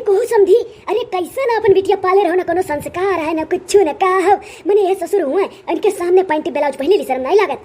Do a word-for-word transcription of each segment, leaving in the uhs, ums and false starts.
कहो समधी, अरे कैसन अपन बिटिया पाले रहो, ना कोनो संस्कार है, ना कुछ, ना का हो। मने ये ससुर हुए, इनके सामने पैंट ब्लाउज पहने ली शर्म नहीं लागत?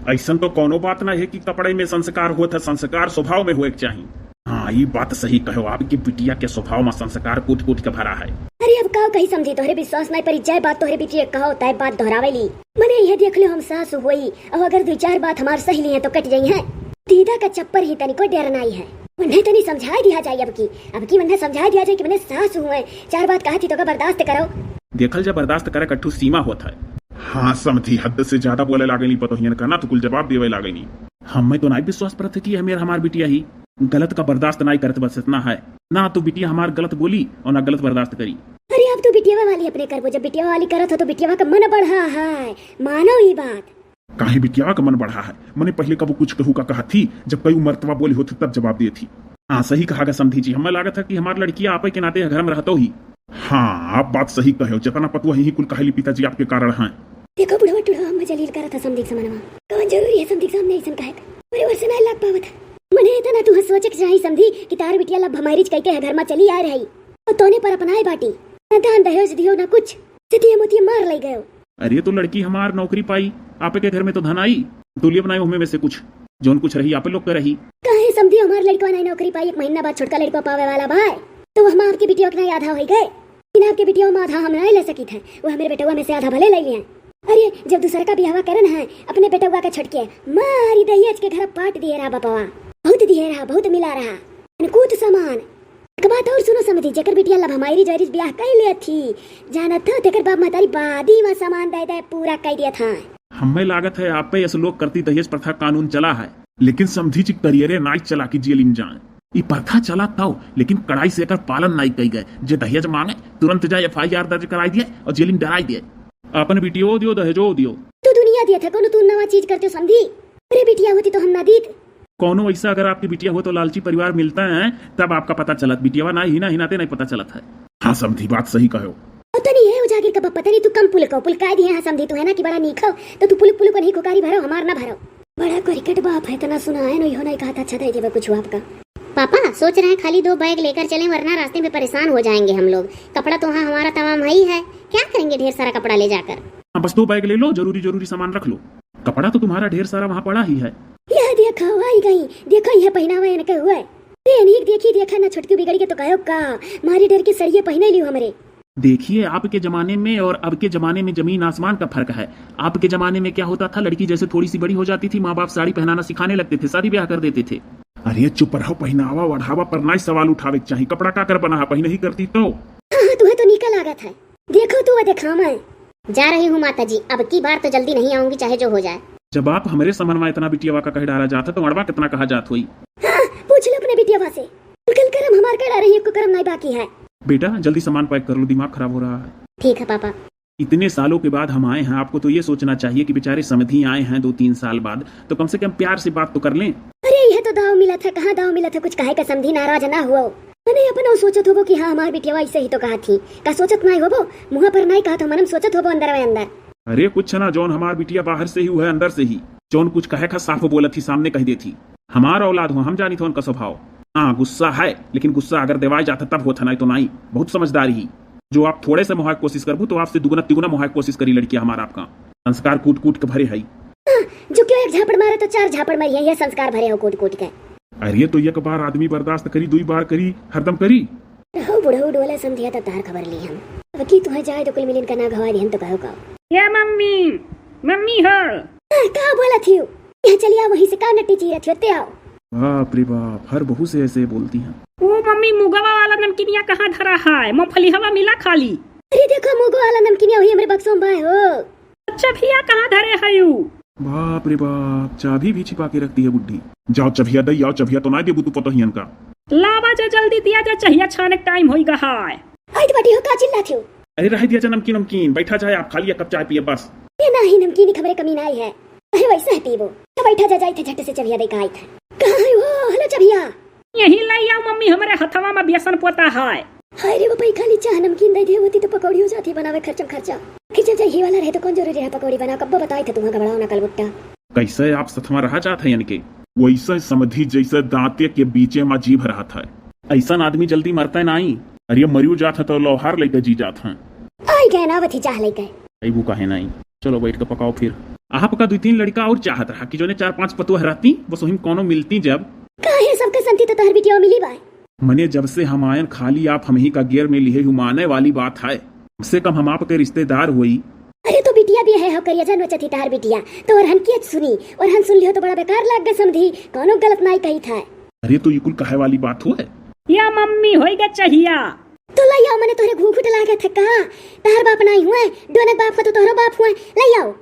ऐसन तो कोनो बात ना है कि कपड़े में संस्कार होत है, संस्कार स्वभाव में होए के चाही। हाँ, ई बात सही कहो, आपकी बिटिया के स्वभाव में संस्कार कूट कूट के भरा है। अरे अब का कही समधी, तोहरे विश्वास नहीं परी, जय बात तोहरे बिटिया कहो, तय बात दोहरावे ली। मने ये देख लो, हम सास हुई, और अगर दो चार बात हमार सही लिए तो कट जाई है। दीदा का चप्पर ही तनिको डर नहीं है। उन्हें तनी समझाई दिया जाए अब की, अब की उन्हें समझाई दिया जाए कि मने सास हुए, चार बात कहा थी तो का बर्दाश्त करो। देखल जा, बर्दाश्त करे कट्ठू सीमा होत है। हाँ समधी, हद से ज्यादा बोले लागेनी पतोहियन का, ना तो कुल जवाब देवे लागेनी। हमें तो ना विश्वास परत है कि हमें हमार बिटिया ही गलत का बर्दाश्त ना करत, बस इतना है। ना तो बिटिया हमार गलत बोली और ना गलत बर्दाश्त करी। अरे अब तू बिटियावा वाली अपने करबो, जब बिटियावा वाली करत हो तो बिटियावा का मन बढ़ा है, मानो ई बात। काहे बिटियावा का मन बढ़ा है? मने पहले कबो कुछ कहू का कहा थी, जब कई मर्तबा बोली होती तब जवाब दिए थी। हाँ सही कहा गा समधी जी, हमें लागत है कि हमार लड़किया आपे के नाते घर में रहतो ही। हाँ, आप बात सही कहे हो, जितना पतुआ ही कुल कहेली पिताजी आपके कारण हैं। देखो बुढ़वा टुढ़वा हमें जलील करत है समधी के समानवा। कौन जरूरी है समधी के सामने ऐसन कहे का? पूरे वर्ष ना लाग पावत है। मने इतना तू सोचे के चाही समधी कि तार बिटिया लब हमारी कह के है घर में चली आ रही। और तोने पर अपनाए बाटी। ना दान दहेज दियो ना कुछ। सितिया मोतिया मार ले गयो। अरे तो लड़की हमार नौकरी पाई, आपे के घर में तो धन आई। तोलिए बनाए हमें में से कुछ, जौन कुछ रही आपे लोग के रही। काहे समधी हमार लड़का नहीं नौकरी पाई, एक महीना बाद छोटका लड़का पावे वाला भाई। तो हम आपके बिटिया के नहीं आधा हो गए। इन आपके बिटिया में आधा हम नहीं ले सकित है, वो हमारे बेटवा में से आधा भले ले लिए। अरे जब दूसरा का बियाहवा करन है अपने बेटवा का छोटके, मारी दहेज के घर पाट दिए रहा बपवा। बहुत दिए रहा, बहुत मिला रहा। अनकूत सामान। एक बात और सुनो समधी, जेकर बिटिया लब हमारी जोरी ब्याह कर ले थी, जानत हो तेकर बाप महतारी बादी में सामान दे दे पूरा कर दिया था। हमें लागत है आप पे ऐसे लोग करती दहेज प्रथा कानून चला है, लेकिन समधी जी करियरे नाई चला कि जेलिम जाए। ई प्रथा चला था, लेकिन कड़ाई से एकर पालन नाई कई गए। जे दहेज मांगे तुरंत जाए एफ आई आर दर्ज कराई दिए और जेलिम डराई दिए। अपन बिटियो दियो, दहेजो दियो। तू दुनिया दिया था, कोनो तू नवा चीज करते समधी। अरे बिटिया होती तो हम ना दीत। कौनो ऐसा अगर आपकी बिटिया हो तो लालची परिवार मिलता है, तब आपका पता चलत। बिटियावा ना ही ना हिनाते नहीं पता चलत है। हाँ समधी, बात सही कहो। ओ तनी है उजागिर का पता नहीं तू कम पुलको पुलकाय दिए। हाँ समधी, तू है ना कि बड़ा नीक हो, तो तू पुलक पुलक नहीं खुकारी भरो, हमार ना भरो। बड़ा क्रिकेट बाप है, इतना सुना है ना, यो नहीं कहा था अच्छा दे देवे कुछ आपका। पापा सोच रहे हैं खाली दो बैग लेकर चलें, वरना रास्ते में परेशान हो जाएंगे हम लोग। कपड़ा तो हाँ हमारा तमाम है ही है, क्या करेंगे ढेर सारा कपड़ा ले जाकर? हाँ, बस दो बैग ले लो, जरूरी जरूरी सामान रख लो। कपड़ा तो तुम्हारा ढेर सारा वहाँ पड़ा ही है। यह देखो, आई गई, देखो यह पहनावा इनके हुए। ए, अनीक देखी, देखा ना छोटकी बिगड़ के तो कहो का, मारी डर के सड़िए पहने लियो हमरे। देखिए, आपके जमाने में और अब के जमाने में जमीन आसमान का फर्क है। आपके जमाने में क्या होता था, लड़की जैसे थोड़ी सी बड़ी हो जाती थी, माँ बाप साड़ी पहनाना सिखाने लगते थे, शादी ब्याह कर देते थे। अरे चुप रहो, पहनावा ओढ़ावा पर ना सवाल उठावे के चाही। कपड़ा का कर बना है, पहने ही करती तो। हाँ, हाँ, तुम्हें तो नीका लागत है। देखो तू, वो देखा मैं। जा रही हूँ माता जी, अब की बार तो जल्दी नहीं आऊंगी, चाहे जो हो जाए। जब आप हमरे समनवा इतना बिटियावा का कह डारा जात है, तो अड़वा कितना कहा जात होई। हाँ, पूछ लो अपने बिटियावा से। कल करम हमार कड़ा रही, एको करम नहीं बाकी है। बेटा, जल्दी सामान पैक कर लो, दिमाग खराब हो रहा है। ठीक है पापा। इतने सालों के बाद हम आए हैं, आपको तो ये सोचना चाहिए कि बेचारे समधी आए हैं दो तीन साल बाद, तो कम से कम प्यार से बात तो कर लें। अरे, यह तो दाव मिला था, कहाँ दाव मिला था, कुछ कहे का समधी नाराज ना हुआ। मने अपना सोचत होबो कि हाँ, हमार बिटियावा ऐसे ही तो कहा थी, का सोचत नहीं होबो, मुँह पर नहीं कहा तो मनम सोचत होबो अंदर में अंदर। अरे कुछ ना, जौन हमार बिटिया बाहर से ही, वह अंदर से ही। जौन कुछ कहे का साफ बोलत ही, सामने कह देत ही। हमार औलाद हो, हम जानित हो उनका स्वभाव। हाँ, गुस्सा है, लेकिन गुस्सा अगर देवाई जाता तब होता, नहीं तो नहीं। बहुत समझदार ही। जो आप थोड़े से मोहाय कोशिश करबू, तो आपसे दुगुना तिगुना मोहाय कोशिश करी लड़किया हमार आपका। संस्कार कूट कूट के भरे है। हाँ, जो क्यों एक झापड़ मारे तो चार झापड़ मारी है, यह संस्कार भरे हो कूट कूट के। अरे तो एक बार आदमी बर्दाश्त करी, दुई बार करी, हरदम करी। रहो बुढ़ऊ डोला समधिया, तब तार खबर ली हम। अब की तुहे जाए तो कुल मिलिन का ना घवा दिहन तो कहो का। ए मम्मी, मम्मी हो। हाँ, का बोलत हियो? यहाँ चलिया, वहीं से का नट्टी चीरत हियो, ते आओ। बाप रे बाप, हर बहू से ऐसे बोलती हैं। ओ मम्मी, मुगवा वाला नमकीनिया कहाँ धरा है? मूंगफली हवा मिला खाली। अरे देखो, मुगवा वाला नमकीनिया वही हमरे बक्सों में बाय हो। अच्छा भैया, कहाँ धरे है यू? बाप रे बाप, चाभी भी छिपा के रखती है बुढ़ी। जाओ चभिया दई आओ, चभिया तो ना देबू तू पतोहियन का। लावा जा जल्दी, दिया जा, चहिया छाने के टाइम होई गा है। आइत बाटी हो, का चिल्लात हो? अरे रह दिया जा नमकीन, नमकीन, बैठा जाए, आप खाली एक कप चाय पिए बस। ये नाही, नमकीन एक हमरे कमी नाही है। अरे वैसे है पीबो। तो बैठा जा, जाइत है झट से चभिया दे का आइत है। कहाँ है वो? हेलो चभिया। यही लाई आओ मम्मी, हमरे हथवा में बेसन पोता है। हाय रे बापा, ई खाली चाह नमकीन दे दे होती तो पकौड़ी हो जाती बनावे खर्चम खर्चा। खिचल जाए, ही वाला रहे तो कौन जरूरी रहा पकौड़ी बनाओ, कब्बो बताई था तुम्हारा घबराओ ना कलबुट्टा। कैसे आप सथवा रहा चाहत है इनके? वैसे समधी जैसे दांते के बीचे में जीभ रहत है। ऐसन आदमी जल्दी मरता है नाई। अरे मरियो जात है तो लोहार लइके जी जात हैं। आई गए ना, अवथी चाह लइके। अइबू काहे नाई? चलो बैठ के पकाओ फिर। आपका दुइ तीन लड़िका और चाहत रहा कि जौने चार पांच पतोह रहती, बस वही में कौनो मिलती जब। काहे सबके संती तो तोहर बिटिया मिली बा? मने जब से हम आयन खाली आप हमही का गेर में लिहे हु माने वाली बात है। कम से कम हम आपके रिश्तेदार होई। अरे तो बिटिया भी है, हो करिया जन बचती तोहर बिटिया। तो ओरहन की सुनी, ओरहन सुन लियो तो बड़ा बेकार लाग गए समधी, कौनो गलत नाई कही था। अरे तो ई कुल कहे वाली बात हुए? या मम्मी होई गए चाहिया। तो लाई आओ, मने तोहरे घूंघट लागे थे का? तोहर बाप नाई हुए, डोनक बाप हो तो तोहरो बाप हुए, लाई आओ।